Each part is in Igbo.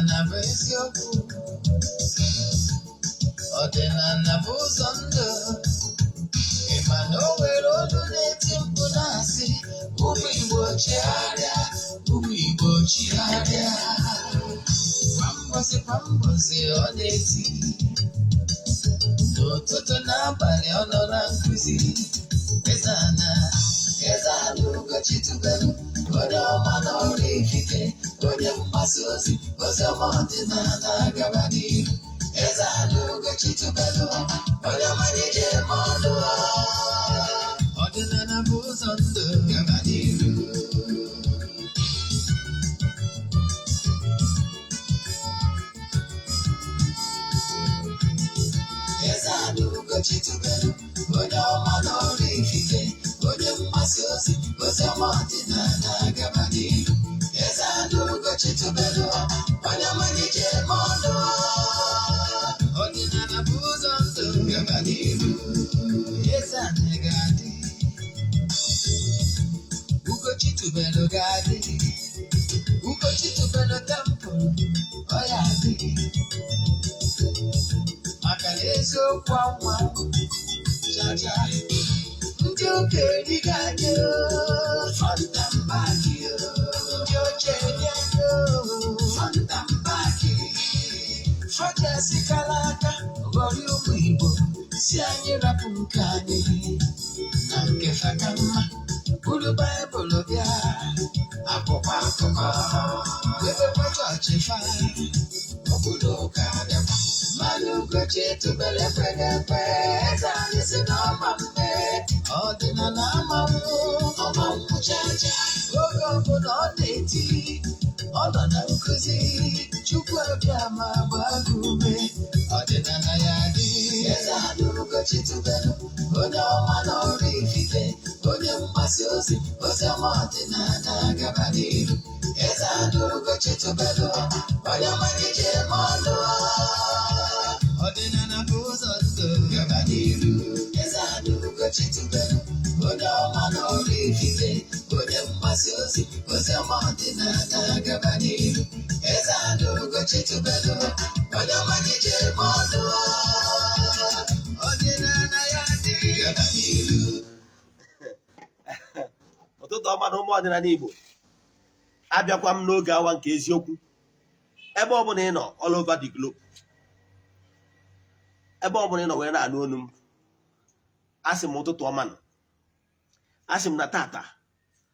Ọdịnala bụ eziokwu. Ọdịnala bụ ụzọ ndụ. Ị ma na o nwere olu na-eti mkpu na-asị, ụmụ Igbo chigharịa, ụmụ Igbo chigharịa. Kwa mbọsị kwa mbọsị ọ na-eti. N'ụtụtụ n'abalị ọ nọ na nkụzi. Eze-Ana, Eze-Ana Ugochi tubelu, onye ọma na Oraifite, onye mgbasa ozi, ozi ọma ọdịnala gaba n'ihu. Eze-Ana Ugochi tubelu, onye ọma na-eje eme ọnụ. Ọdịnala bụ ụzọ ndụ gaba n'ihu. Eze-Ana Ugochi tubelu, onye ọma na Oraifite, onye mgbasa ozi, ozi ọma ọdịnala gaba n'ihu. Eze-Ana Ugochi tubelu, onye ọma na-eje eme ọnụ. Ọdịnala bụ ụzọ ndụ gaba n'ihu. Eze-Ana ga-adị, Ugochi tubelu ga-adị, Ugochi tubelu temple, ọ ya adị. Maka na eziokwu anwa chacha, ndị ụka erighị anyị front and back, ndị oche eri anyị front and back. Fọjasikala aka ghọrọ ụmụ Igbo si anyị rapụ nke anyị na nke fa ka mma. Buru Baịbụl bịa, akwụkwọ akụkọ, ebekwa chọọchị fa, obodo ụka bịakwa. Mmanụ Ugochi tubelu ekweghị ekwe, eze anyị si na ọma mme, ọdịnala ama nwụ, ọma nwụ chacha. Oge ọbụla ọ na-eti, ọ nọ na nkụzi, Chukwu abịa ma gbaa gị ume, ọdịnala ya dị. Eze-Ana Ugochi tubelu, onye ọma na Oraifite, onye mgbasa ozi, ozi ọma ọdịnala gaba n'ihu. Eze-Ana Ugochi tubelu, onye ọma na-eje eme ọnụ. Ọdịnala bụ ụzọ ndụ gaba n'ihu. Eze-Ana Ugochi tubelu, onye ọma na Oraifite, onye mgbasa ozi, ozi ọma ọdịnala gaba n'ihu. Eze-Ana Ugochi tubelu, onye ọma na-eje eme ọnụ. Ọdịnala ya dị gaba n'ihu. Ụtụtụ ọma na ụmụ ọdịnala Igbo. Abịakwa m n'oge awa nke eziokwu. Ebe ọ bụla ị nọ all over the globe, ebe ọ bụla ị nọ wee na-anụ olu m, asị m ụtụtụ ọma nọ. Asị m na tata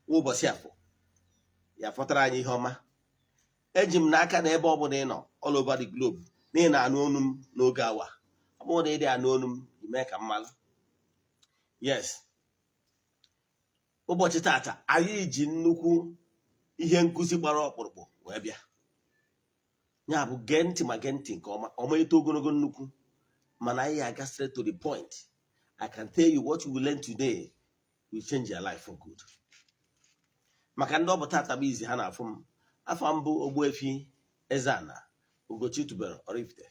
wụ ụbọchị afọ ya fọtara anyị ihe ọma. Eji m n'aka na ebe ọ bụla ị nọ all over the globe na ị na-anụ olu m n'oge awa. Ọ bụrụ na ị dị anụ olu m, ime ka m malụ. Yes, ụbọchị tata anyị ji nnukwu ihe nkụzi gbara ọkpụrụkpụ wee bịa. Ya bụ, gee ntị ma gee ntị nke ọma. Ọma eto ogologo nnukwu, mana anyị aga straight to the point. I can tell you, what you will learn today will change your life for good. Maka ndị ọ bụ tata bụ izi ha na-afụ m, afọ mbụ Ogbuefi Eze-Ana Ugochi tubelu Oraifite,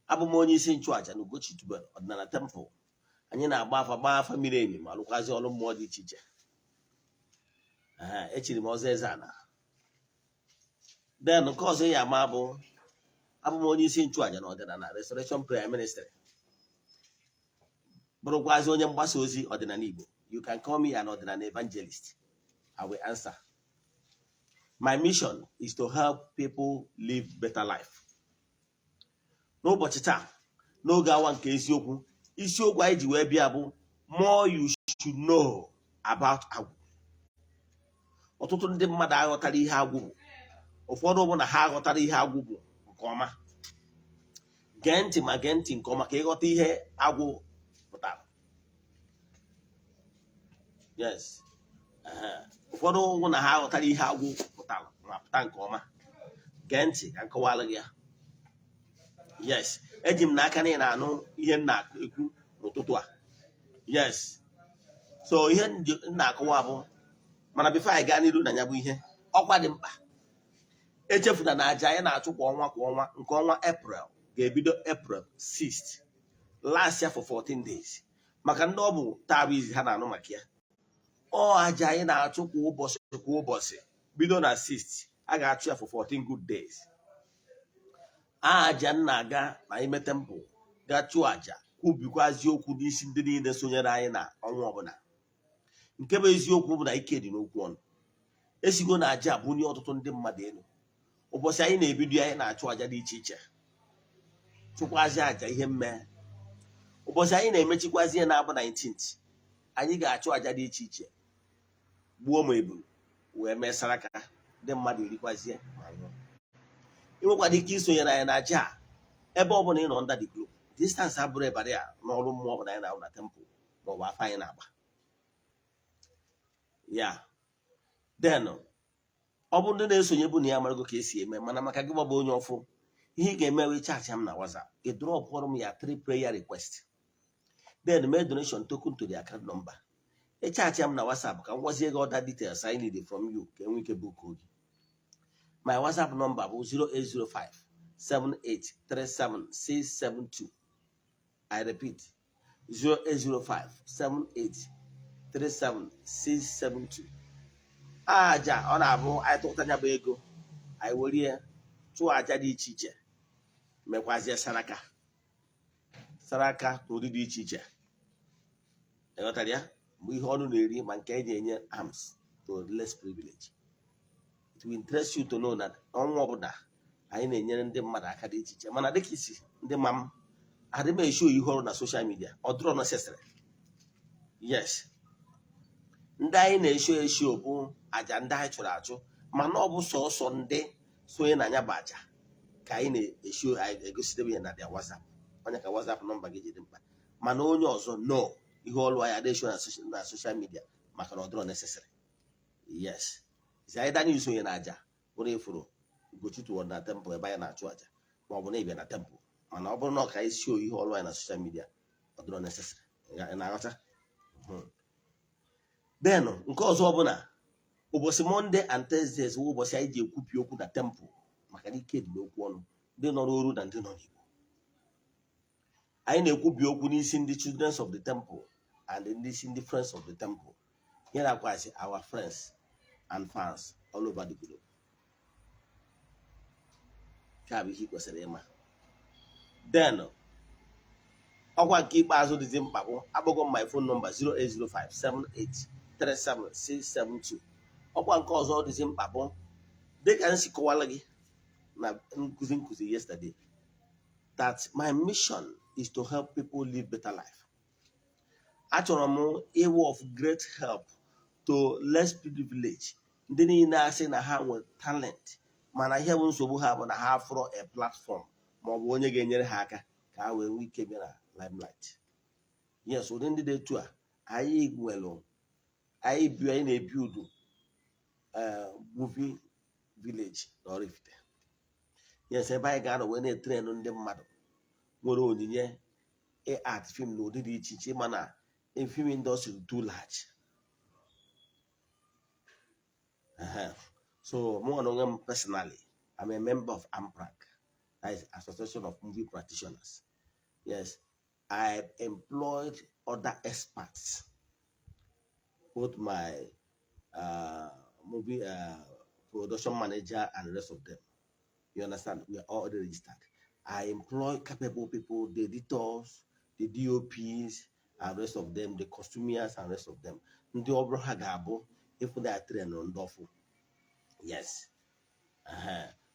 abụ m onye isi nchụaja na Ugochi tubelu ọdịnala temple. Anyị na-agba afa, gbaa afa miri emi, ma lụkwazi ọrụ mmụọ dị iche iche. Ee, echiri m ọzọ Eze-Ana. Then nke ọzọ ya ama bụ abụ m onye isi nchụaja na ọdịnala Restoration Prayer Ministry, bụrụkwazi onye mgbasa ozi ọdịnala Igbo. You can call me an ọdịnala evangelist, I will answer. My mission is to help people live better life. N'ụbọchị taa, n'oge awa nke eziokwu, isiokwu anyị ji wee bịa bụ "More you should know about agwụ". Ọtụtụ ndị mmadụ aghọtara ihe agwụ bụ. Ụfọdụ bụ na ha aghọtara ihe agwụ bụ nke ọma. Gee ntị ma gee ntị nke ọma ka ịghọta ihe agwụ pụtara. Yes. Ụfọdụ bụ na ha aghọtara ihe agwụ pụtara ma pụta nke ọma. Gee ntị ka m kọwara gị ya. Yes, eji m n'aka na ị na-anụ ihe m na-ekwu n'ụtụtụ a. Yes, so ihe m na-akọwa bụ, mana before anyị gaa n'iru na ya bụ ihe ọkwa dị mkpa, echefuna na aja anyị na-achụ kwa ọnwa kwa ọnwa, nke ọnwa April ga-ebido April 6th, last year for 14 days. Maka ndị ọ bụ taa bụ izi ha na-anụ maka ya, ọ aja anyị na-achụ kwa ụbọchị kwa ụbọchị, bido na 6th, a ga-achụ ya for 14 good days. Aja m na-aga na ime temple ga chụọ aja, kwubikwazi okwu n'isi ndị niile sonyere anyị na ọnwa ọbụla. Nke bụ eziokwu bụ na ike dị n'okwu ọnụ. Esigo na aja bunye ọtụtụ ndị mmadụ elu. Ụbọchị anyị na-ebido, anyị na-achụ aja dị iche iche, chụkwazi aja ihe mmee. Ụbọchị anyị na-emechikwazi ihe na-abụ 19th, anyị ga-achụ aja dị iche iche, gbuo ma ebulu wee mee saraka, ndị mmadụ erikwazie ma ṅụọ. Ị nwekwara ike isonyere anyị na aja a ebe ọ bụla ị nọ under the globe. Distance abụrụ ịbara ya n'ọrụ mmụọ ọbụla anyị na-arụ na temple maọbụ afọ anyị na-agba ya. Then ọ bụ ndị na-esonye bụ na ya amarago ka esi eme, mana maka gị gbaba onye ọfụ, ihe ị ga-eme wee chat m na WhatsApp, ị dropụrụ m ya three prayer request, then mee donation token to the account number. Ị chat m na WhatsApp ka m gwazie gị other details I need from you ka enwee ike book gị. My WhatsApp number bụ 0805 7837672. I repeat, 0805 7837672. Aja ọ na-abụ anyị tụkọta ya bụ ego, anyị were ya chụọ aja dị iche iche, mekwazie saraka, saraka n'ụdị dị iche iche. Ịghọtara ya? Mgbe ihe ọnụ na-eri ma nke eji enye alms to less privilege. It will interest you to know that ọnwa ọbụla anyị na-enyere ndị mmadụ aka dị iche iche, mana dịka isi ndị ma m adị m eshow ihe ọrụ na social media, ọ dịrọ necessary. Yes, ndị anyị na-eshow eshow bụ aja ndị anyị chụrụ achụ, mana ọ bụ sọsọ ndị sonye na ya bụ aja ka anyị na-eshow. Anyị egosidebe ya na their WhatsApp. Onye ka WhatsApp number gị ji dị mkpa, mana onye ọzọ no, ihe ọlụ anyị adịghị eshow na social media maka na ọ dịrọ necessary. Yes, si anyị danye isonye na aja bụrụ ifuru Ugochi tụwara na temple ebe anyị na-achụ aja, ma ọ bụ na ịbịa na temple. Mana ọ bụrụ na ọ ka anyị show ihe ọlụ anyị na social media, ọ dịrọ necessary. Ị na-aghọta? Then nke ọzọ bụ na ụbọchị Monday and Thursdays wụ ụbọchị anyị ji ekwupi okwu na temple, maka na ike dị n'okwu ọnụ ndị nọ n'oru na ndị nọ n'Igbo. Anyị na-ekwubi okwu n'isi ndị children of the temple and ndị isi ndị friends of the temple, here nakwazi our friends and fans all over the globe. Nke a bụ ihe ị kwesịrị ịma. Then ọkwa nke ikpeazụ dịzi mkpa bụ akpọgo m my phone number, 08057837672. Ọkwa nke ọzọ dịzi mkpa bụ dịka m si kọwara gị na nkụzi yesterday, that my mission is to help people live better life. Achọrọ m ịwụ of great help to less privilege, ndị niile asị na ha nwere talent, mana ihe bụ nsogbu ha bụ na ha fụrụ a platform ma ọ bụ onye ga-enyere ha aka ka ha wee nwee ike bịa na limelight. Yes, ụdị ndị dị etu a anyị nwere, anyị bi, anyị na-ebi udu movie village na Oraifite. Yes, ebe anyị ga-anọ wee na-etrain ndị mmadụ nwere onyinye art film n'ụdị dị iche iche, mana film industry too large. So mụ na onwe m personally, I'm a member of AMPRAC, that is Association of Movie Practitioners. Yes, I employed other experts, both my movie production manager and the rest of them. You understand? We are all registered. I employ capable people, the editors, the DOPs, and rest of them, the costumiers and rest of them. Ndị ọ bụrụ ha ga-abụ ịfụ na train ndị ọfụ. Yes.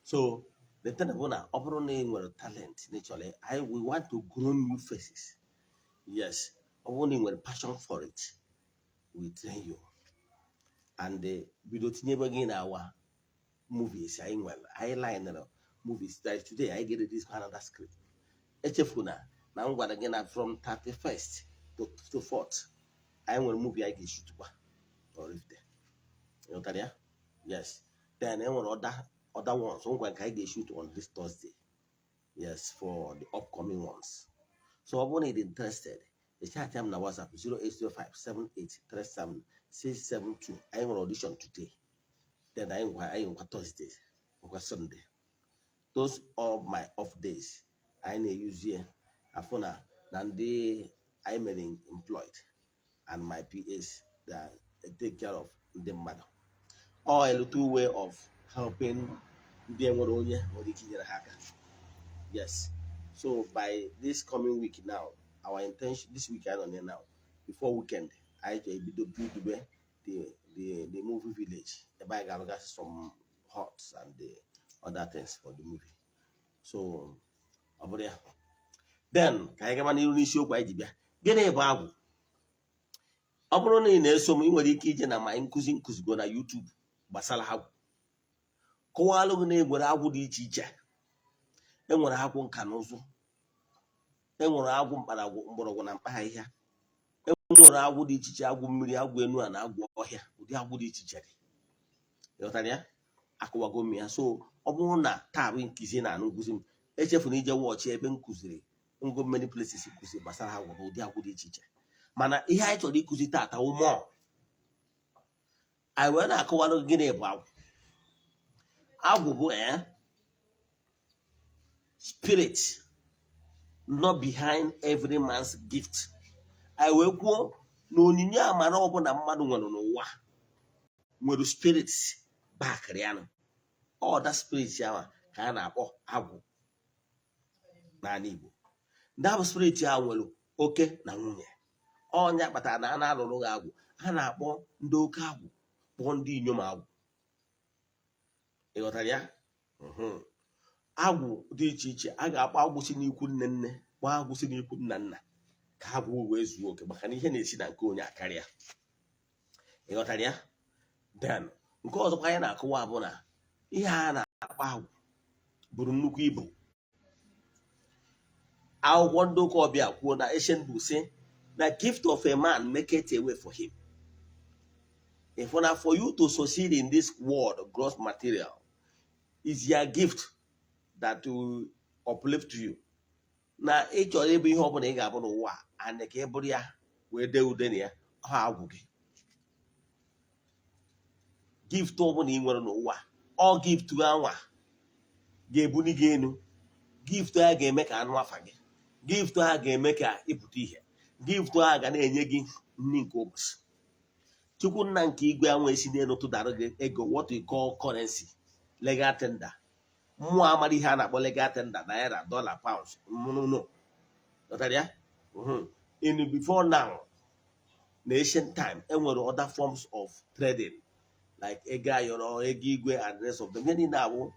So the thing bụ na ọ bụrụ na ị nwere talent naturally, we want to grow new faces. Yes. Ọ bụrụ na ị nwere passion for it, we train you. And bido tinyebe gị na our movies anyị nwere, anyị linere movies that today anyị get this another script. Echefuna na m gwara gị na from 31st to 4th anyị nwere movie anyị ga-eshootkwa n'Oraifite. Ịghọtara ya? Yes. Then e nwere other ones ngwa nke anyị ga-eshoot on this Thursday. Yes, for the upcoming ones. So ọ bụrụ na ị dị interested, chat m na WhatsApp, 08057837672. Anyị nwere audition today, then anyị nkwa Thursday, nkwa Sunday. Those all my off days anyị na-eyuzi ya afụ na ndị anyị mere employed and my PAs that take care of ndị mmadụ, all a little way of helping ndị enwere onye nwere ike inyere ha aka. Yes, so by this coming week now, our intention this week, I don't know now, before weekend, anyị ga-ebido build the movie village ebe anyị ga-arụgasị some huts and the other things for the movie. So ọ bụrụ ya, then ka anyị gaba n'iru n'isiokwu anyị ji bịa. Gịnị bụ agwụ? Ọ bụrụ na ị na-eso m, ị nwere ike ije na ma nkụzi nkụzigo na YouTube gbasara agwụ, kọwalụ gị na enwere agwụ dị iche iche. Enwere agwụ nka na ụzụ, enwere agwụ mkparagwụ, mgbọrọgwụ na mkpa ahịhịa, enwere agwụ dị iche iche, agwụ mmiri, agwụ enu a na agwụ ọhịa. Ụdị agwụ dị iche iche dị. Ịghọtara ya? Akụwago m ya. So ọ bụrụ na taa bụ nkụzi na anụ nkụzi m, echefuna ije watch ebe m kụziri ngo many places kụziri gbasara agwụ na ụdị agwụ dị iche iche. Mana ihe anyị chọrọ ịkụzi taata wụ mụọ anyị wee na-akọwara gị gịnị bụ agwụ. Agwụ bụ spirit not behind every man's gift. Anyị wee kwuo na onyinye amara ọbụla mmadụ nwere n'ụwa nwere spirit bakịrị ya nụ. Ọ that spirit ahụ ka a na-akpọ agwụ n'ala Igbo. Ndị ahụ, spirit ahụ nwere oke na nwunye. Ọnya kpatara na a na-alụrụ gị agwụ, a na-akpọ ndị oke agwụ, kpọọ ndị inyom agwụ. Ị ghọtara ya? Agwụ dị iche iche. A ga-akpọ agwụ si n'ikwu nne nne, kpọọ agwụ si n'ikwu nna nna, ka agwụ wee zuo oke, maka na ihe na-esi na nke onye akarịa. Ị ghọtara ya? Then nke ọzọkwa anyị na-akọwa bụ na ihe a na-akpọ agwụ buru nnukwu ibu. Akwụkwọ ndị ụka ọbịa kwuo na ancient book sị na gift of a man maketh a way for him. If na for you to succeed in this world, gross material is your gift that will uplift you. Na ị chọrọ ịbụ ihe ọbụla ị ga-abụ n'ụwa and ka ị bụrụ ya wee dee ude na ya, ọ agwụ gị. Gift ọbụla ị nwere n'ụwa, ọ gift anwa ga-ebuli gị elu. Gift a ga-eme ka anụ afa gị. Gift a ga-eme ka ịpụta ihe. Gift a ga na-enye gị nri nke ụbọchị. Chukwu Nna nke igwe anwa esi n'elu tụdara gị ego, what we call currency, legal tender. Mmụọ amara ihe a na-akpọ legal tender, naira, dollar, pounds, no. Ghọtara ya? In before now, na ancient time, enwere other forms of trading like ego ayọrọ, ego igwe and the rest of them. Ihe niile abụ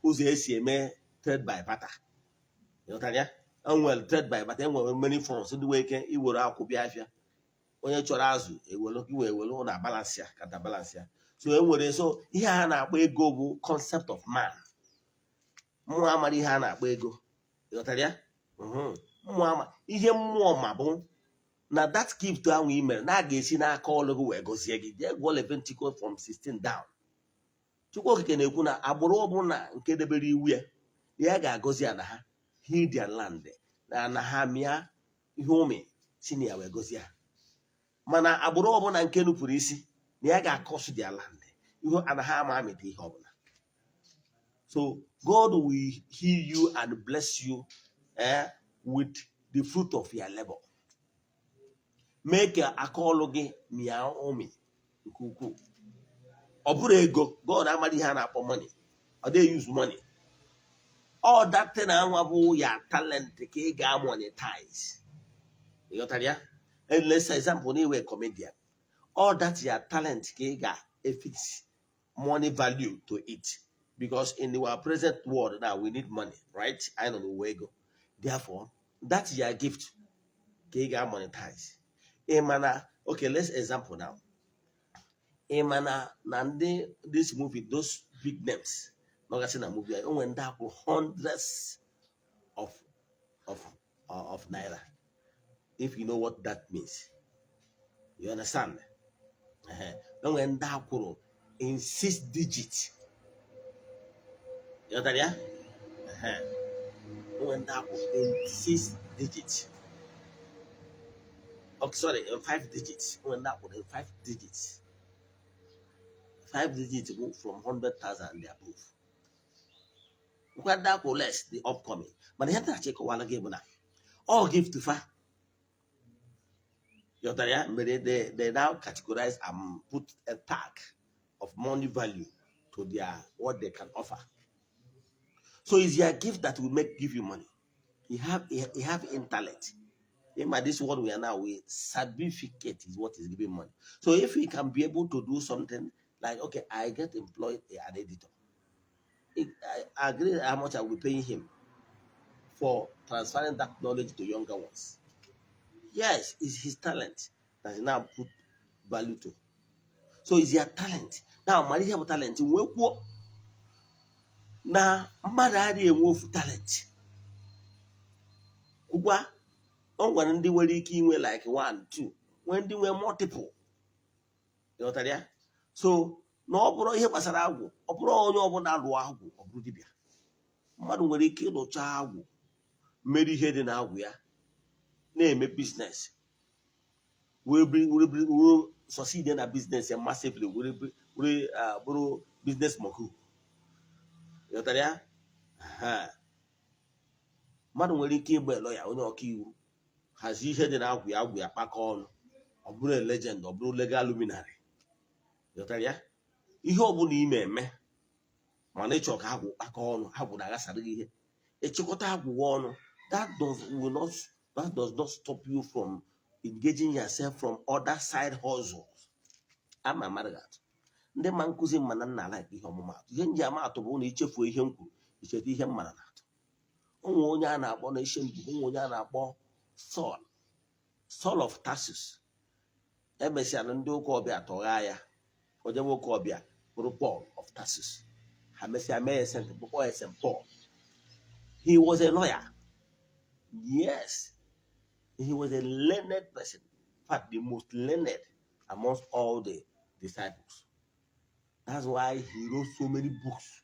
ụzọ esi eme trade by barter. Ghọtara ya? Enwere trade by barter, enwere many forms ndị nwere ike iwere akwụ bịa afịa. Onye chọrọ azụ ewelu, iwe ewelu na balance ya, kata balance ya. So enwere, so ihe a na-akpọ ego bụ concept of man. Mmụọ amara ihe a na-akpọ ego. Ghọtara ya? Mmụọ ama ihe mmụọ ma bụ na that gift ahụ ị mere na a ga-esi n'aka ọlụ gị wee gọzie gị. Jee gụọ Leviticus from 16 down. Chukwu Okike na-ekwu na agbụrụ ọbụla nke debere iwu ya, na ya ga-agọzi ya, na ha heal their land, na ha mịa ihe ụmị si na ya wee gọzie ha. Mana agbụrụ ọbụla nke nupụrụ isi, na ya ga-acurse their land, ihe ana ha ama amịta ihe ọbụla. So God will heal you and bless you with the fruit of your labor, mee ka aka ọlụ gị mịa ụmị nke ukwuu. Ọ bụrụ ego, God amara ihe a na-akpọ money. Ọ dịghị use money. All that thing anwa bụ ya talent ka ị ga-monetize. Ị ghọtara ya? And let's say example na iwe comedian, all that your talent ka ị ga-efix money value to it, because in our present world now, we need money, right? Anyị nọ n'ụwa ego. Therefore, that your gift ka ị ga-monetize. Ị ma na, okay, let's example now, ị ma na ndị this movie, those big names nọgasị na movie, o nwere ndị akwụ hundreds of naira, if you know what that means. You understand? Ehe. O nwere ndị akwụrụ in six digits. Ghọtara ya? Ehe. O nwere ndị akwụrụ in six digits. Okay, sorry, in five digits. O nwere ndị akwụrụ in five digits. Five digits bụ from 100,000 and above. Nkwa ndị akwụ less, the upcoming. Mana ihe na-achọ ịkọwara gị bụ na all gift fa. Ghọtara ya? Mere they now categorize and put a tag of money value to their what they can offer. So it's your gift that will make give you money. You have intellect. In this world we are now, we certificate is what is giving money. So if we can be able to do something like, okay, I get employed an editor. I agree how much I will be paying him for transferring that knowledge to younger ones. Yes, it's his talent that he now put value to. So it's your talent. Now, mara ihe bụ talent wee kwuo na mmadụ adịghị enwe ofu talent. Kwukwa o nwere ndị nwere ike inwe like one, two, nwee ndị nwee multiple. Ịghọtara ya? So na ọ bụrụ ihe gbasara agwụ, ọ bụrụ onye ọbụla lụọ agwụ, ọ bụrụ dibịa. Mmadụ nwere ike ịlụcha agwụ, mere ihe dị n'agwụ ya, na-eme business, were succeed na business ya massively, were bụrụ business mogul. Ịghọtara ya? Aha. Mmadụ nwere ike ịgba lọya, onye ọka iwu, hazie ihe dị n'agwụ ya, agwụ ya kpakọ ọnụ, ọ bụrụ a legend, ọ bụrụ legal luminary. Ịghọtara ya? Ihe ọ bụla ị na-eme, mana ịchọ ka agwụ kpakọ ọnụ, agwụ na-aghasara gị ihe, ịchịkọta agwụ gị ọnụ, that does not stop you from engaging yourself from other side hustles. Ama mara gị atụ, ndị ma nkụzi mana nna like ihe ọmụmatụ. Ihe nji ama atụ bụ na ichefuo ihe m kwuru, icheta ihe m mara na atụ. Onwe onye a na-akpọ na Ancient book, onwe onye a na-akpọ Saul, Saul of Tarsus. Emesịara ndị ụka ọbịa tọghaa ya, ojebe ụka ọbịa bụrụ Paul of Tarsus. Ha mesịa mee ya Saint, bụkwa ya Saint Paul. He was a lawyer. Yes, he was a learned person, in fact, the most learned amongst all the disciples. That's why he wrote so many books.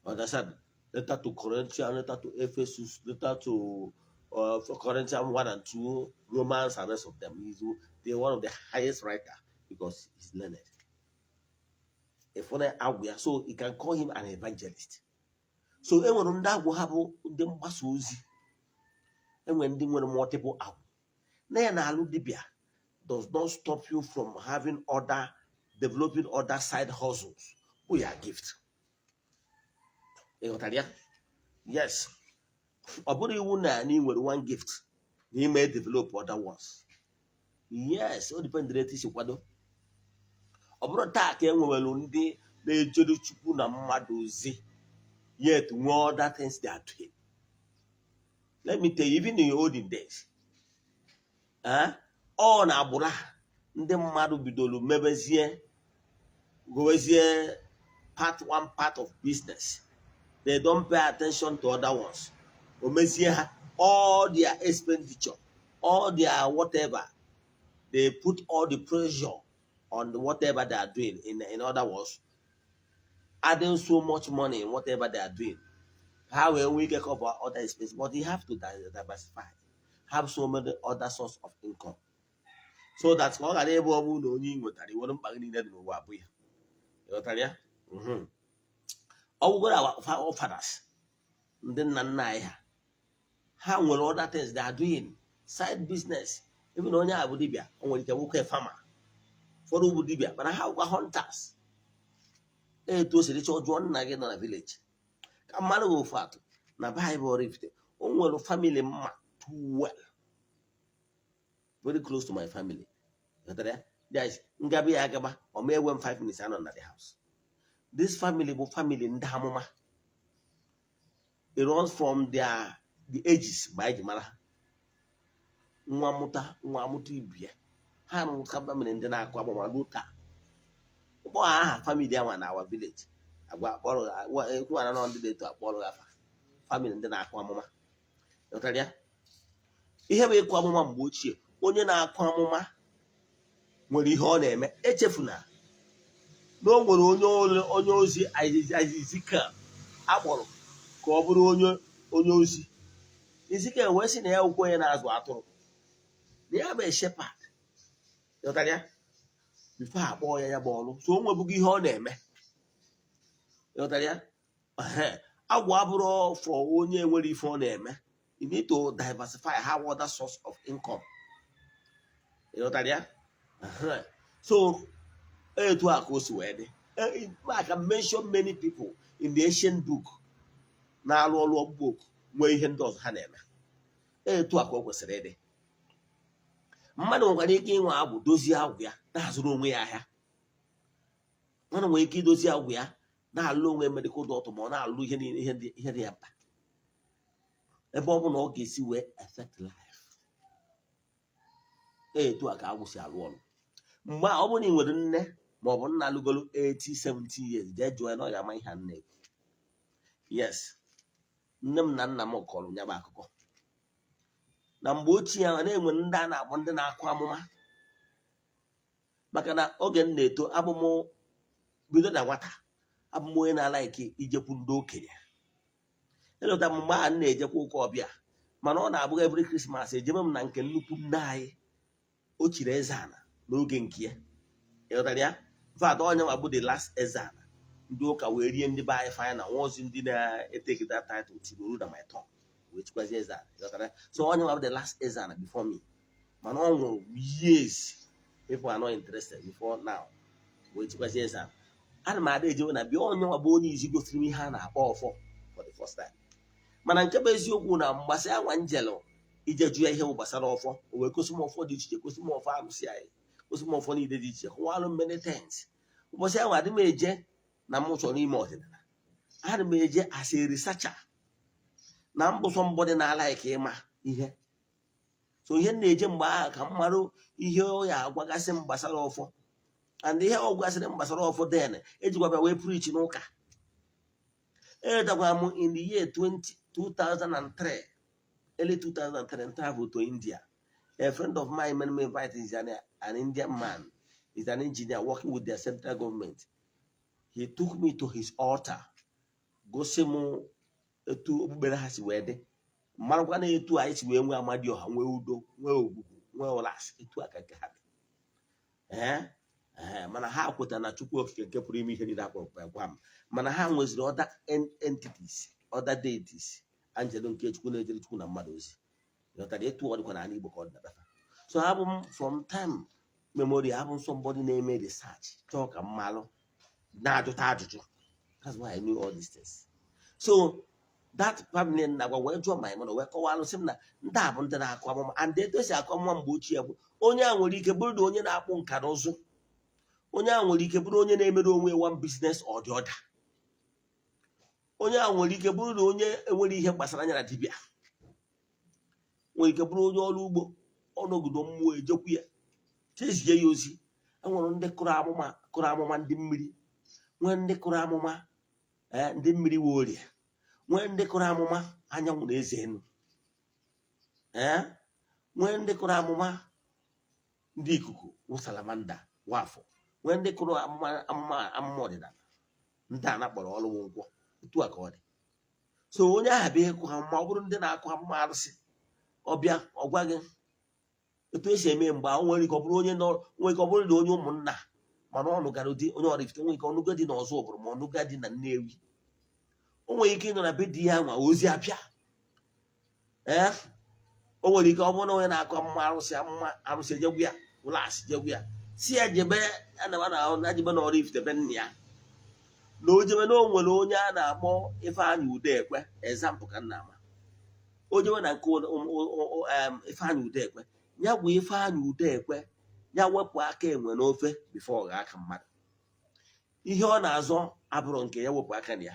Understand? Letter to Corinthians, letter to Ephesus, letter to for Corinthians 1 and 2, Romans, and rest of them. He's the one of the highest writer because he's learned. If only agwụ ya, so you can call him an evangelist. So e nwere ndị agwụ ha bụ ndị mgbasa ozi, enwere ndị nwere multiple agwụ. Na ya na-alụ dibịa does not stop you from having other developing other side hustles bụ ya gift. Ị ghọtara ya? Yes, ọ bụrụ iwu na anyị nwere one gift na ime develop other ones. Yes, o dependere etu isi kwado. Ọ bụrụ taa ka e nwewere ndị na-ejere Chukwu na mmadụ ozi, yet nwee other things they are doing. Let me tell you, even in your olden days, eh, ọ na agbụrụ a ndị mmadụ bidoro mebezie, gowezie part, one part of business, they don't pay attention to other ones. O mezie ha, all their expenditure, all their whatever, they put all the pressure on whatever they are doing. In other words, adding so much money in whatever they are doing, how will we get cover other expenses? But you have to diversify, have so many other source of income, so that ka ọ ghara ịbụ, ọ bụrụ na onye ị nwetara iwere mkpa gị niile dị n'ụwa abụ ya. Ịghọtara ya? Ọ bụgoro our fathers, ndị nna nna anyị ha, ha nwere other things they are doing, side business. Even onye a bụ dibịa, o nwere ike nwoke farmer, ụfọdụ bụ dibịa mana ha bụkwa hunters. Etu o siri chọọ, jụọ nna gị nọ na village ka mmadụ gị ofu atụ na Bible. Oraifite, o nwere family mma too well, very close to my family. Ghọtara ya? Guys, ngabi ya agaba, ọ ma ewe m 5 minutes anọ na the house. This family bụ family ndị amụma. It runs from the ages. Mgbe anyị ji mara ha, nwa mụta nwa amụta ibi ya, ha rụka family ndị na-akụ amụma ruo taa. Kpọọ aha family anwa na our village, agwa akpọrọ ekwu ana nọ ndị na-eto akpọrọ afa family ndị na-akụ amụma. Ghọtara ya? Ihe bụ ịkụ amụma mgbe ochie, onye na-akụ amụma nwere ihe ọ na-eme. Echefuna na o nwere onye ozi Ezekiel akpọrọ ka ọ bụrụ onye ozi. Ezekiel wee sị na ya wụkwa onye na-azụ atụrụ, na ya bụ shepherd. Ghọtara ya? Before akpọọ ya, ya bụ ọrụ, so o nwebugo ihe ọ na-eme. Ghọtara ya? Ehe. Agwụ abụrụ for onye nwere ife ọ na-eme. You need to diversify, have other source of income. Ghọtara ya? Ehe. So etu a ka o si wee dị. I can mention many people in the ancient book. Na-alụ ọrụ ọgbụgbọ oku, nwee ihe ndị ọzọ ha na-eme. Etu a ka o kwesịrị ịdị. Mmadụ nwekwara ike inwe agwụ, dozie agwụ ya, na-azụrụ onwe ya ahịa. Mmadụ nwere ike idozi agwụ ya, na-alụ onwe medical doctor, ma ọ na-alụ ihe niile, ihe dị ya mkpa, ebe ọ bụ na ọ ga-esi wee affect life. Etu a ka agwụ si alụ ọrụ. Mgbe a, ọ bụrụ na ị nwere nne ma ọ bụ nna lụgoro 80, 70 years, jee jụọ ya na ọ ga-ama ihe a nna ekwu. Yes, nne m na nna m kọrọ ya bụ akụkọ na mgbe ochie ahụ na-enwe ndị a na-akpọ ndị na-akụ amụma, maka na oge m na-eto, abụ m bido na nwata, abụ m onye na-alike ijekwu ndị okenye. Elota m mgbe ahụ m na-ejekwa ụka ọbịa, mana ọ na-abụghị every Christmas ejebe m na nke nnukwu nne anyị. O chiri eze ala n'oge nke ya, ịghọtara ya? In fact, onye nwa bụ the last eze ala. Ndị ụka wee rie ndị be anyị final nwaozi, ndị na-etake that title tiri oru na my turn wee chikwazie eze ala, ịghọtara ya? So onye nwa bụ the last eze ala before me, mana ọ nwụrụ years, people are not interested before now, wee chikwazie eze ala. Ana m ada ejewe na bịa. Onye nwa bụ onye izi gosiri m ihe a na-akpọ ọfọ for the first time. Mana nke bụ eziokwu na mgbasị anwa njelụ ije jụ ya ihe bụ gbasara ọfọ, o wee gosi m ọfọ dị iche iche, gosi m ọfọ arụsị anyị, gosi m ọfọ niile dị iche, kọwalụ m many things. Ụbọchị ahụ, adị m eje na m chọrọ ime ọdịnala, ana m eje as a researcher na mbụ, somebody na-alike ịma ihe. So ihe m na-eje mgbe ahụ ka m marụ ihe ọ ya agwagasị m gbasara ọfọ, and ihe ọ gwasịrị m gbasara ọfọ, then ejikwa bịa wee preach n'ụka. Edakwara m in the year 20, 2003, early 2003, travel to India. A friend of mine made me invite. Is an Indian man, is an engineer working with the central government. He took me to his altar, gosi m etu okpukpere ha si wee dị, marakwa na etu anyị si wee nwee amadioha, nwee udo, nwee ogbugbu, nwee ụlas, etu a ka nke ha dị. Ee, mana ha kwetara na Chukwu Okike nke pụrụ ime ihe niile akpọrọ gwa m, mana ha nweziri other entities, other deities, angel nke Chukwu na-ejere Chukwu na mmadụ ozi, ghọtara? Etu ọ dịkwa n'ala Igbo ka ọ dị na befa. So abụ m from time memory, abụ m somebody na-eme research, chọọ ka m malụ, na-ajụta ajụjụ. That's why I knew all these things. So that family na-agwa wee jụọ my mother, wee kọwalụ, sị m na ndị a bụ ndị na-akụ amụma, and etu esi akụ amụma mgbe ochie bụ onye a nwere ike bụrụ na onye na-akpụ nka na ụzụ, onye a nwere ike bụrụ onye na-emere onwe one business or the other, onye a nwere ike bụrụ na onye enwere ihe gbasara anya na dibịa, nwere ike bụrụ onye ọrụ ugbo, ọnọgido mmụọ ejekwu ya chezie ya ozi. Enwere ndị kụrụ amụma, kụrụ amụma ndị mmiri, nwee ndị kụrụ amụma ndị mmiri wee orie, nwee ndị kụrụ amụma anyanwụ na eze enu, nwee ndị kụrụ amụma ndị ikuku wụ salamander wafọ, nwee ndị kụrụ amụma ọdịnala, ndị a na-akpọrọ ọrụ nkwọ. Otu a ka ọ dị. So onye ahụ bịa ịkụ amụma, ọ bụrụ ndị na-akụ amụma arụsị, ọbịa ọ gwa gị etu esi eme mgbe ahụ. Nwere ike ọ bụrụ onye nọ, nwere ike ọ bụrụ na onye ụmụnna, mana ọ nụgara di onye Oraifite, nwere ike ọnụga di na ọzọ ụbụrụ, ma ọnụga di na Nnewi. O nwere ike ịnọ na be di ya nwa ozi abịa. O nwere ike ọ bụrụ na onye na-akụ amụma arụsị, amụma arụsị ejegwu ya ụlọasị, jegwu ya si ya jebe na jebe na Oraifite be nna ya, na o jebe na o nwere onye a na-akpọ Ifeanyị Udekwe, example ka nna ama, o jewe na nke Ifeanyị Udekwe, ya bụ Ifeanyị Udekwe ya wepụ aka enwe n'ofe before ọ ghaa aka mmadụ. Ihe ọ na-azọ abụrụ nke ya, wepụ aka na ya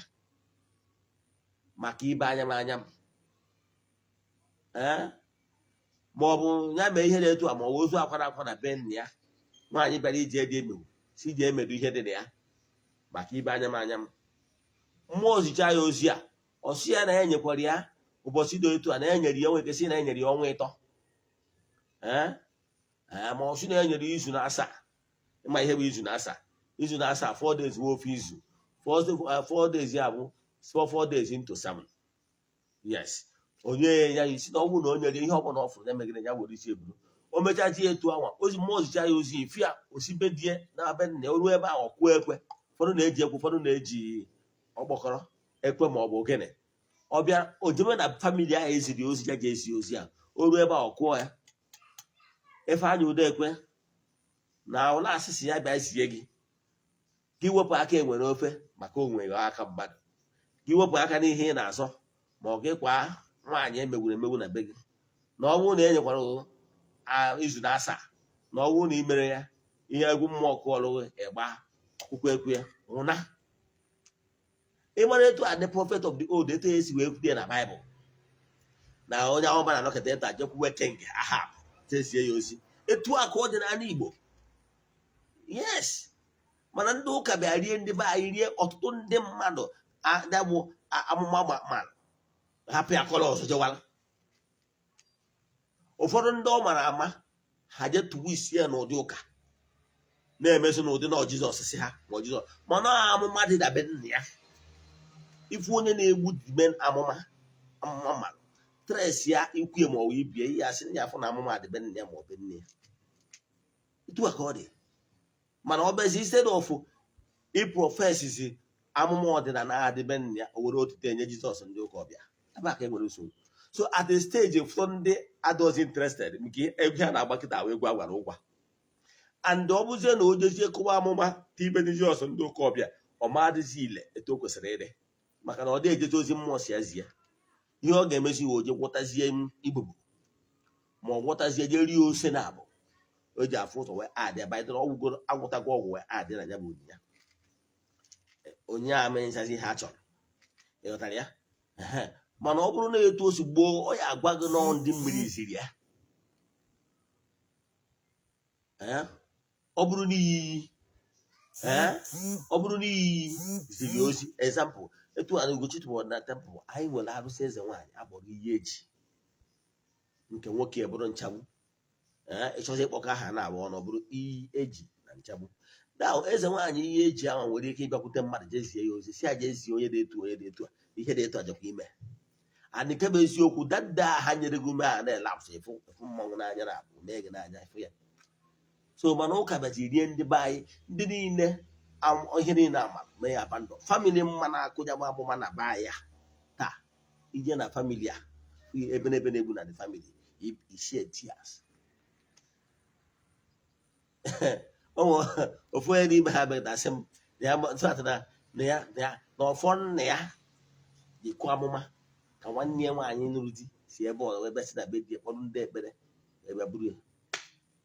maka ibe anya m anya m, ma ọ bụ ya mee ihe na-etu a, ma ọ bụ ozu akwara akwa na be nna ya, nwaanyị bịara ije dị emewu si ji emedu ihe dị na ya maka ibe anya m anya m. Mmụọ zicha ya ozi a, ọ sị ya na ya nyekwara ya ụbọchị dị otu a, na ya nyere ya, nwere sị na ya nyere ya ọnwa 3, ee, ma ọ sị na ya nyere ya izu na 7. Ịma ihe bụ izu na 7? Izu na 7, 4 days bụ ofu izu. 4 days ya bụ 4 days into 7. Yes, onye ya isi na ọ bụrụ na o nyere ihe ọ bụla ọ fụrụ ya megide ya, were isi eburu o mechaji ya etu anwa ozi mmụọ zicha ya ozi ifi a, osibe die na be nna ya. O ruo ebe ahụ, ọkụọ ekwe. Ụfọdụ na-eji ekwe, ụfọdụ na-eji ọkpọkọrọ ekwe ma ọ bụ ogene. Ọ bịa, o jebe na family ahụ eziri ozi ya ji ezi ozi a. O ruo ebe ahụ, ọ kụọ ya, Ifeanyị Udekwe na ụlọ asịsị ya bịa zie gị, gị wepụ aka enwe n'ofe maka onwe aka mmadụ, gị wepụ aka n'ihe ị na-azọ. Ma ọ gị kwa nwaanyị emegburu emegbu na be gị, na ọ bụrụ na e nyekwara izu na asaa, na ọ bụrụ na ị mere ya, ihe egwu mmụọ kụọlụ gị, ịgba akwụkwọ ekwu ya nwụna. Ịmara etu a, the prophet of the old, etu esi wee kwute ya na Baịbụl, na onye ahụ na anọkọta ịta jekwuwe King Ahab tezie ya ozi, etu a ka ọ dị n'ala Igbo. Yes, mana ndị ụka bịa rie ndị be anyị, rie ọtụtụ ndị mmadụ bụ amụma ma hapụ ya kọrọ ọzọ jewara. Ụfọdụ ndị ọ mara ama ha je tụwa isi ya n'ụdị ụka na-emezi n'ụdị na Jizọs si ha ma Jizọs, mana amụma dị dabe nna ya. Ifu onye na-egbu dime amụma, amụma mara tres ya ikwu ma ọ bụ ibie ihe asị ya, afọ na amụma adịbe nna ya ma ọ bụ nne ya. Etu a ka ọ dị. Mana ọ bụzi instead of ịprophesy amụma ọdịnala adịbe nna ya, o were otito enye Jizọs ndị ụka ọbịa. Ebe a ka e nwere nsogbu. So at a stage, ụfọdụ ndị adọzi interested nke egwu ha na-agba kịta wee egwu agwara ụgwa. And ọ bụzie na o jezie kụwa amụma tibe Jizọs ndị ụka ọbịa, ọ madịzi ile etu o kwesịrị ịdị, maka na ọ dị ejezi ozi mmụọ si ya zie. Ihe ọ ga-emezi iwe, oje gwọtazie ibubu, ma ọ gwọtazie, je rie ose na abụ o ji afụ ụzọ wee adị baịdịrị ọgwụgoro agwụtago ọgwụ wee adị na ya bụ onyinye onye a menchazi ihe a chọrọ. Ịghọtara ya? Mana ọ bụrụ na etu o si gboo, ọ ya agwa gị nọọ ndị mmiri ziri ya. Ọ bụrụ na iyi, ọ bụrụ na iyi ziri ozi. Example, etu a na Ugochi tụbọrọ na temple anyị nwere arụsị eze nwaanyị akpọrọ iyi eji nke nwoke bụrụ nchagbu. Ịchọzi ịkpọkọ aha na-abụ ọnụ, ọ bụrụ iyi eji na nchagbu. Na eze nwaanyị ihe eji ahụ nwere ike ịbịakwute mmadụ, jezie ya ozi, si a jezie onye dị etu, onye dị etu a, ihe dị etu a jekwa ime. And nke bụ eziokwu, dada ha nyere gị ume a na-elapsụ ịfụ ịfụ mmanwụ n'anya na abụ mee gị n'anya ịfụ ya. So mana ụka bịazi rie ndị be anyị, ndị niile ihe niile ama mee ya abandon. Family mma na-akụnya m amụma na be anyị a taa, ije na family a, ebe n'ebe na-egbu na the family, ishie tears. Ofu onye n'ime ha bịara sị m na ya na ya na ya na ọfọ nna ya ji kụọ amụma ka nwanne ya nwaanyị nụrụ di si ebe ọ ebe si na be di ya kpọrọ ndị ekpere ebe buru ya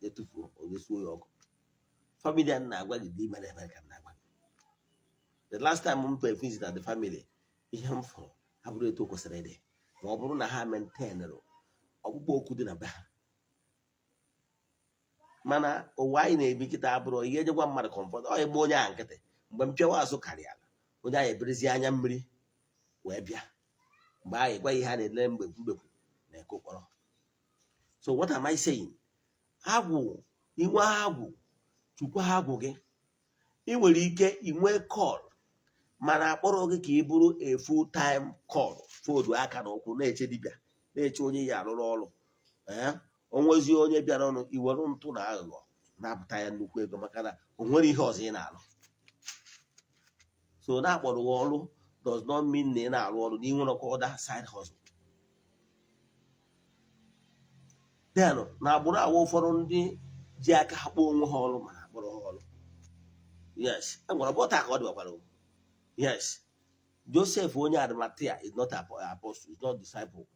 etufuo onye suo ya ọkụ. Family a na-agwa gị dị mere eme ka m na-agwa gị. The last time m pe visit na the family, ihe m fụrụ abụrụ etu o kwesịrị ịdị, ma ọ bụrụ na ha maintainụrụ ọkpụkpọ oku dị na be ha. Mana ụwa anyị na-ebi kịta abụrụ ihe ejekwa mmadụ comfort ọ ịgba onye ahụ nkịtị. Mgbe mpịawa azụ karịala, onye ahụ eberezi anya mmiri wee bịa. Mgbe ahụ gwa ihe a na-ele mgbe mgbekwu na eke ụkpọrọ. So what am I saying? Agwụ, inwe agwụ, chukwa agwụ gị. Ị nwere ike inwe call, mana akpọrọ gị ka ị bụrụ a full time call, fodu aka na ụkwụ na-eche dibịa, na-eche onye ya arụrụ ọrụ. Ee, onwezi onye bịara ọnụ iwere ntụ na aghụghọ na-apụta ya nnukwu ego, maka na o nwere ihe ọzọ ị na-alụ. So na-akpọrọ gị ọrụ does not mean na ị na-arụ ọrụ na ị nwere ọkwa other side hustle. Then na agbụrụ awa, ụfọdụ ndị ji aka ha kpọọ onwe ha ọrụ, mana akpọrọ ha ọrụ. Yes, e nwere bọta ka ọ dịbakwara o. Yes, Joseph onye Arimathea is not apostle, is not disciple,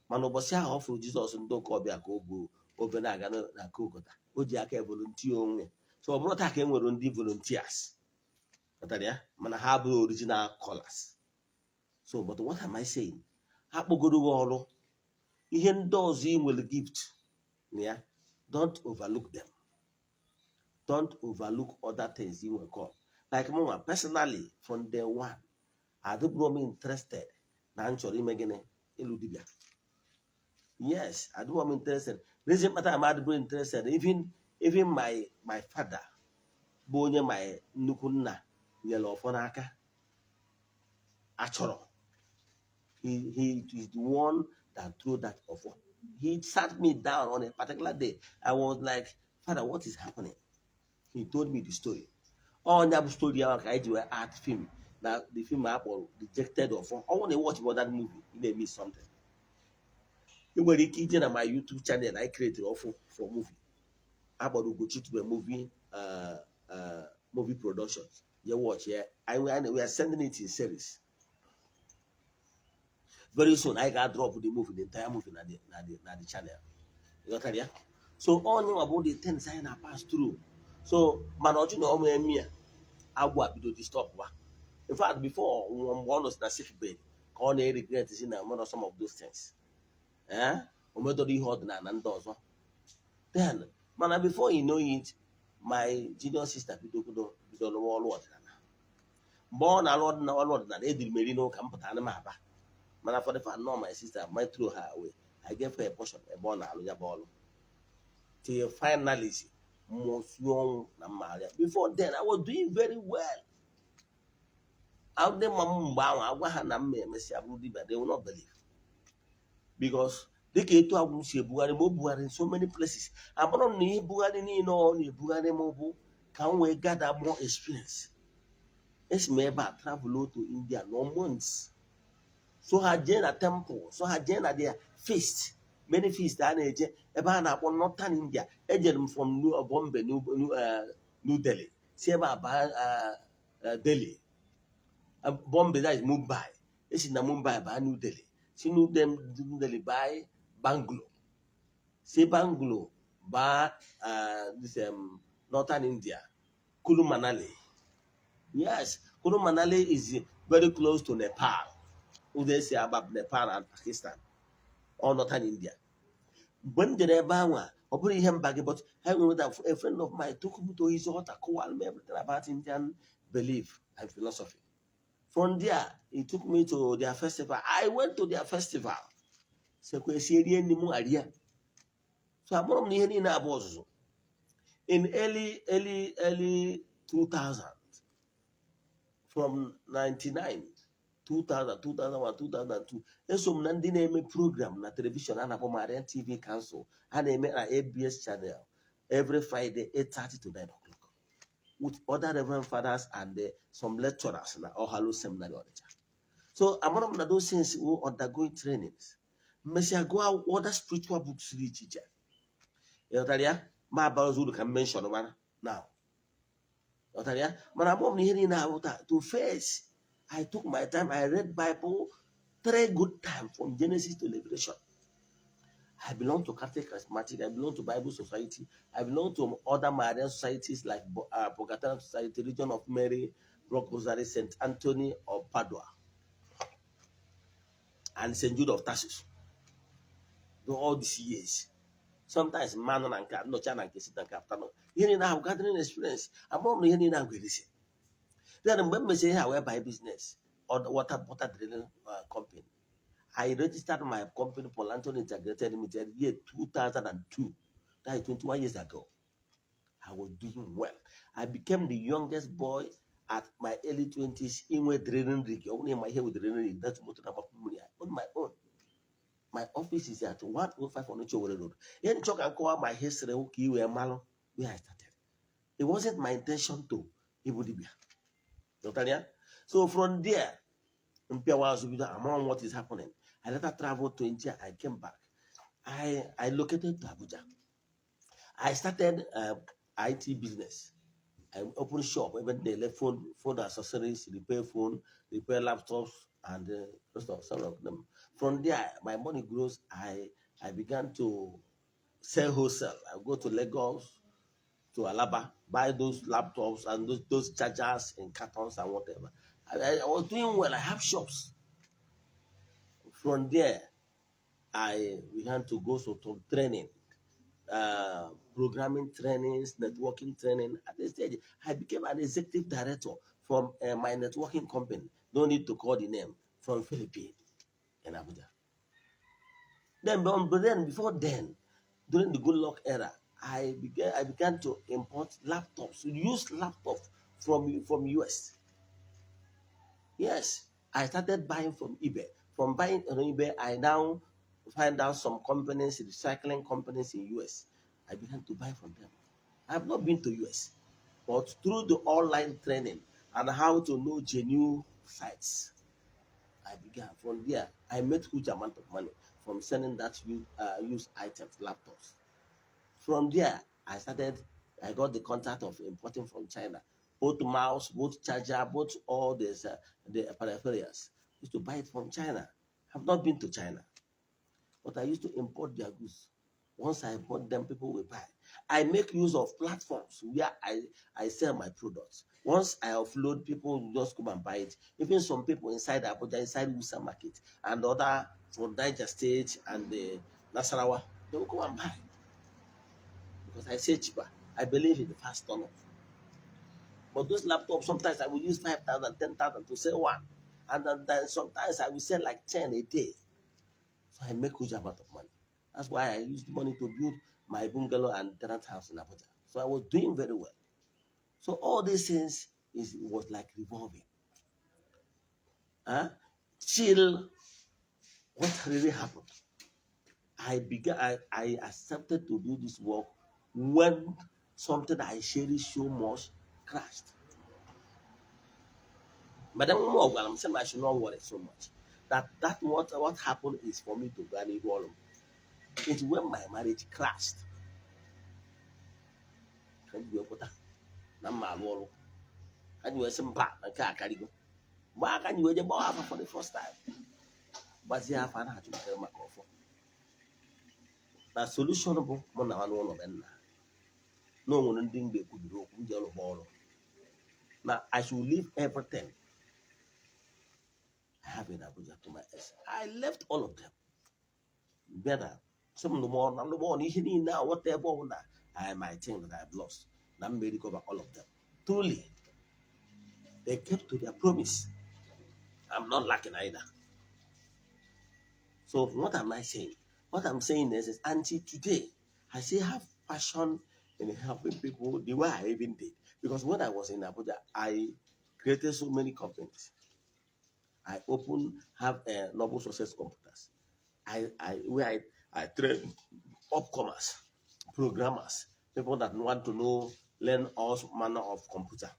mana ụbọchị ahụ ọ fụrụ Jizọs ndị ụka ọbịa ka o bu obe na-aga na Golgotha, o ji aka volunteer onwe ya. So ọ bụrụ taa ka e nwere ndị volunteers, ghọtara ya, mana ha abụghị original callers. So but what am I saying? Ha kpọgoro gị ọrụ, ihe ndị ọzọ ị nwere gift na ya, don't overlook them. Don't overlook other things ị nwere call. Like mụnwa personally, from day one, adịbụrụ m interested na m chọrọ ime gịnị, ịlụ dibịa. Yes, adịbụrụ m interested. Reason kpatara m adịbụrụ interested, even my father bụ onye my nnukwu nna nyere ọfọ n'aka achọrọ, he is the one that threw that ọfọ. He sat me down on a particular day. I was like, "Father, what is happening?" He told me the story. Ọnya bụ story ahụ ka anyị ji wee art film na the film a kpọrọ Rejected Ọfọ. Ọ bụrụ na ị watch that movie, ị na-emiss something. Ị nwere ike ije na my YouTube channel I created ọfụ for movie akpọrọ Ugochi Tube movie, movie productions. Je watch ya. We are sending it in series. Very soon anyị ga-drop the movie, the entire movie na the channel. Ịghọtara ya? So onye nwa bụ the things anyị na pass through. So mana ọjụ na ọmụ emi ya agwụ a bido disturb wa. In fact, before nwụọ, mgbe ọ nọ na sick bed ka ọ na-regret si na mmadụ some of those things, eh, o medoro ihe ọdịnala ndị ọzọ. Then mana before you know it, my junior sister bido rụwa ọrụ ọdịnala. Mgbe ọ na-arụ ọrụ ọdịnala, ediri m eri n'ụka m pụtara m aba. Mana for the fact no my sister might throw her away, I gave her a portion ebe ọ na-alụ ya bụ ọrụ till finally mmụọ sie ọnwụ na mma ya. Before then, I was doing very well. Ndị ma m mgbe ahụ agwa ha na m emesịa bụrụ dibia, they will not believe, because dịka etu agwụ m si ebugharị ma o bugharị in so many places, amụrụ m na ihe bugharị niile ọ na-ebugharị m bụ ka m wee gather more experience. Esi m ebe a travel to India no months, so ha jee na temple, so ha jee na their feast, many feast a na-eje ebe a na-akpọ Northern India. Ejere m from Bombay, New Delhi, si ebe a baa Delhi, Bombay, that is Mumbai. Esi na Mumbai baa New Delhi, si New Delhi baa Bangalore, si Bangalore baa this Northern India, Kulu Manali. Yes, Kulu Manali is very close to Nepal. Ụzọ esi aba Nepal and Pakistan, all Northern India. Mgbe m jere ebe ahụ a, ọ bụrụ ihe mba gị, but I nwere that a friend of mine took me to his altar, kọwara m everything about Indian belief and philosophy. From there, he took me to their festival. I went to their festival, sekwa esi rie nri m aria. So amụrụ m na ihe niile abụ ọzụzụ. In early 2000, from 99, 2000, 2001, 2002, eso m na ndị na-eme program na television a na-akpọ Marian TV Council, a na-eme na ABS channel every Friday 8:30 to 9 o'clock with other reverend fathers and some lecturers na All Hallows Seminary, Onitsha. So amara m na those things were undergoing trainings. Mmesịa gụọ akwụkwọ, other spiritual books dị iche iche. Ịghọtara ya? Ma abara uru ka m mention mara now. Ịghọtara ya? Mana amụọ m na ihe niile ahụ taa to face. I took my time. I read Bible three good times from Genesis to Revelation. I belong to Catholic Charismatic. I belong to Bible Society. I belong to other Marian societies like Bogotá Society, Legion of Mary, Rock Rosary, St. Anthony of Padua, and St. Jude of Tarsus. Though all these years, sometimes mmanụ na nke a, nnọchi na nke si na nke after nọ. Ihe niile ahụ gathering experience. Amụrụ m na ihe niile ahụ ga-erisi. Then mgbe m mesịrị ihe a wee buy business, or water drilling company. I registered my company, Paul Anthony Integrated Limited, year 2002. That is 21 years ago. I was doing well. I became the youngest boy at my early 20s in a drilling rig. Only my hair with drilling rig. That's motor number on my own. My office is at 105 Onitsha Owerri Road. Ihe nchọ ka nkọwa my history ka i wee malụ where I started. It wasn't my intention to ịbụ dibia. Ghọtara ya? So from there, mpịawa azụ bido amara what is happening. I later traveled to India. I came back. I located to Abuja. I started IT business. I opened shop, even the phone accessories, repair phone, repair laptops, and rest of some of them. From there, my money grows. I began to sell wholesale. I go to Lagos, to Alaba, buy those laptops and those chargers in cartons and whatever. I was doing well. I have shops. From there, I began to go to some training, programming trainings, networking training. At this stage, I became an executive director from my networking company. No need to call the name, from Philippines in Abuja. Then, but then before then, during the good luck era, I began to import laptops, used laptops from US. Yes, I started buying from eBay. From buying on eBay, I now find out some companies, recycling companies in US. I began to buy from them. I have not been to US, but through the online training and how to know genuine sites, I began. From there, I made huge amount of money from selling that used items, laptops. From there, I got the contact of importing from China, both mouse, both charger, both all these the peripherals. Used to buy it from China. I've not been to China, but I used to import their goods. Once I bought them, people will buy. I make use of platforms where I sell my products. Once I offload, people will just come and buy it. Even some people inside Abuja, inside Wuse Market, and other from Niger State and the Nasarawa, they will come and buy because I say cheaper. I believe in the fast turn up. But those laptops, sometimes I will use 5,000, 10,000 to sell one. And then sometimes I will sell like 10 a day. So I make huge amount of money. That's why I used money to build my bungalow and tenant house in Abuja. So I was doing very well. So all these things is was like revolving. Huh? Till what really happened? I accepted to do this work when something I cherish so much crashed. But then more I'm saying I should not worry so much. That what happened is for me to go and evolve. It's when my marriage crashed. Ka m ji wee pụta na mma alụ ọrụ ka m ji wee sị mba na nke a karịgo mgbe aka anyị wee je gbawa afa for the first time, gbazie afa na-achụ maka ọfọ na solution bụ mụ na nwanne ụlọ be nna na o nwere ndị mgbe ekwubiri okwu m ji ọrụ gba ọrụ na I should leave everything I have in Abuja to my ex. I left all of them. Bịa na sị m ndụmọdụ na ndụmọdụ ihe niile a, whatever ọbụla I might think that I've lost, na m may recover all of them. Truly, they kept to their promise. I'm not lacking either. So what am I saying? What I'm saying is until today, I still have passion in helping people the way I even did. Because when I was in Abuja, I created so many companies. I opened, have a Noble Success Computers. I where I train upcomers, programmers, people that want to know, learn all manner of computer.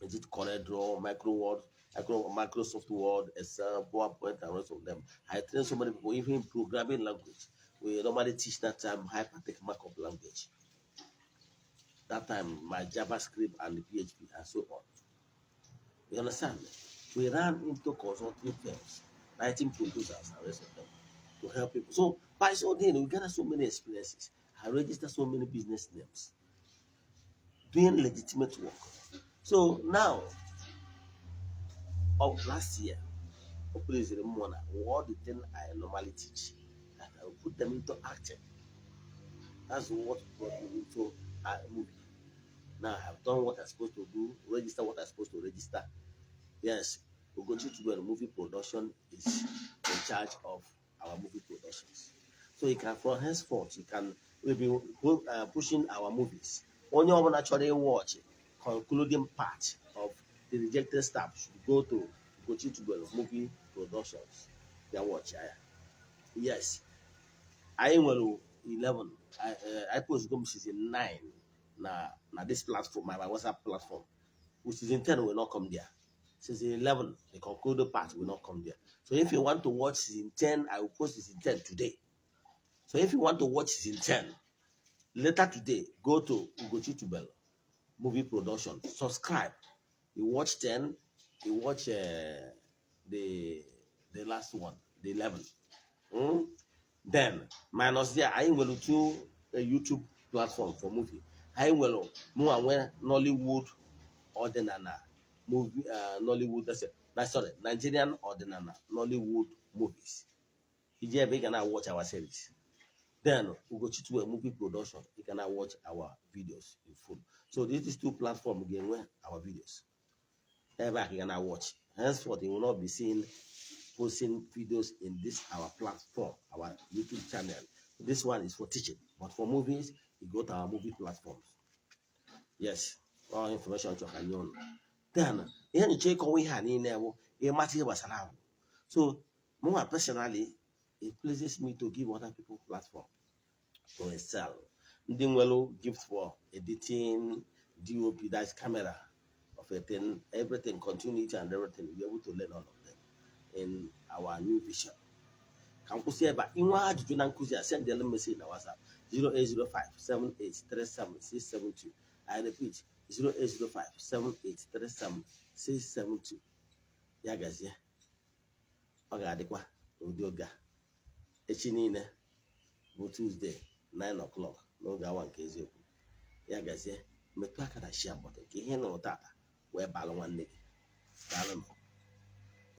Is it CorelDRAW, Micro Word, Microsoft Word, Excel, PowerPoint, and rest of them. I train so many people, even in programming language. We normally teach that time hypertext markup language. That time, my JavaScript and the PHP and so on. You understand? We ran into consulting firms, writing producers and rest of them to help people. So by so doing, we gather so many experiences. I registered so many business names, doing legitimate work. So now, of last year, all the thing I normally teach, that I will put them into action. That's what brought me into a movie. Now I have done what I'm supposed to do, register what I'm supposed to register. Yes, Ugochi Tubelu Movie Production is in charge of our movie productions. So you can, from henceforth, you can we'll be pushing our movies. Onye ọbụla chọrọ watch concluding part of The Rejected Staff should go to Ugochi Tubelu Movie Productions. Bịa watch ya. Yes, anyị nwere 11. I post go season 9 na this platform, my WhatsApp platform. With season 10 will not come there. Season 11, the concluding part, will not come there. So if you want to watch season 10, I will post season 10 today. So if you want to watch season 10, later today, go to Ugochi Tubelu Movie Production. Subscribe. You watch 10, you watch the last one, the 11. Then, minus there, I will two a YouTube platform for movie. I will mụ nwe Nollywood Ọdịnala movie, Nollywood, that's it. That's, sorry, Nigerian Ọdịnala Nollywood movies. Iji ebe ị ga na watch our series. Then Ugochi Tubelu Movie Production, you can now watch our videos in full. So these two platforms ga-enwe our videos. Ebe a ka ị ga na watch. Henceforth, you will not be seeing posting videos in this our platform, our YouTube channel. This one is for teaching, but for movies, you go to our movie platforms. Yes, all information chọrọ ka nye unu. Then, ihe nyocha ịkọwa ihe a niile bụ ịmata ihe gbasara ahụ. So, mụnwa personally, it pleases me to give other people platform to excel. Ndị nwere gift for editing, DOP, that's camera of a thing, everything, continuity and everything, we'll be able to learn all of them in our new vision. Ka m kwụsị ebe a. Inwe ajụjụ na nkụzi a, send them message na WhatsApp 08057837672. I repeat, 08057837672. Ya gazie, ọ ga-adịkwa. N'ụdị oge a echi niile bụ Tuesday, 9 o'clock, n'oge awa nke eziokwu. Ya gazie. Metụ aka na share button ka ihe nụrụ tata wee balụ nwanne gị. Daalụ.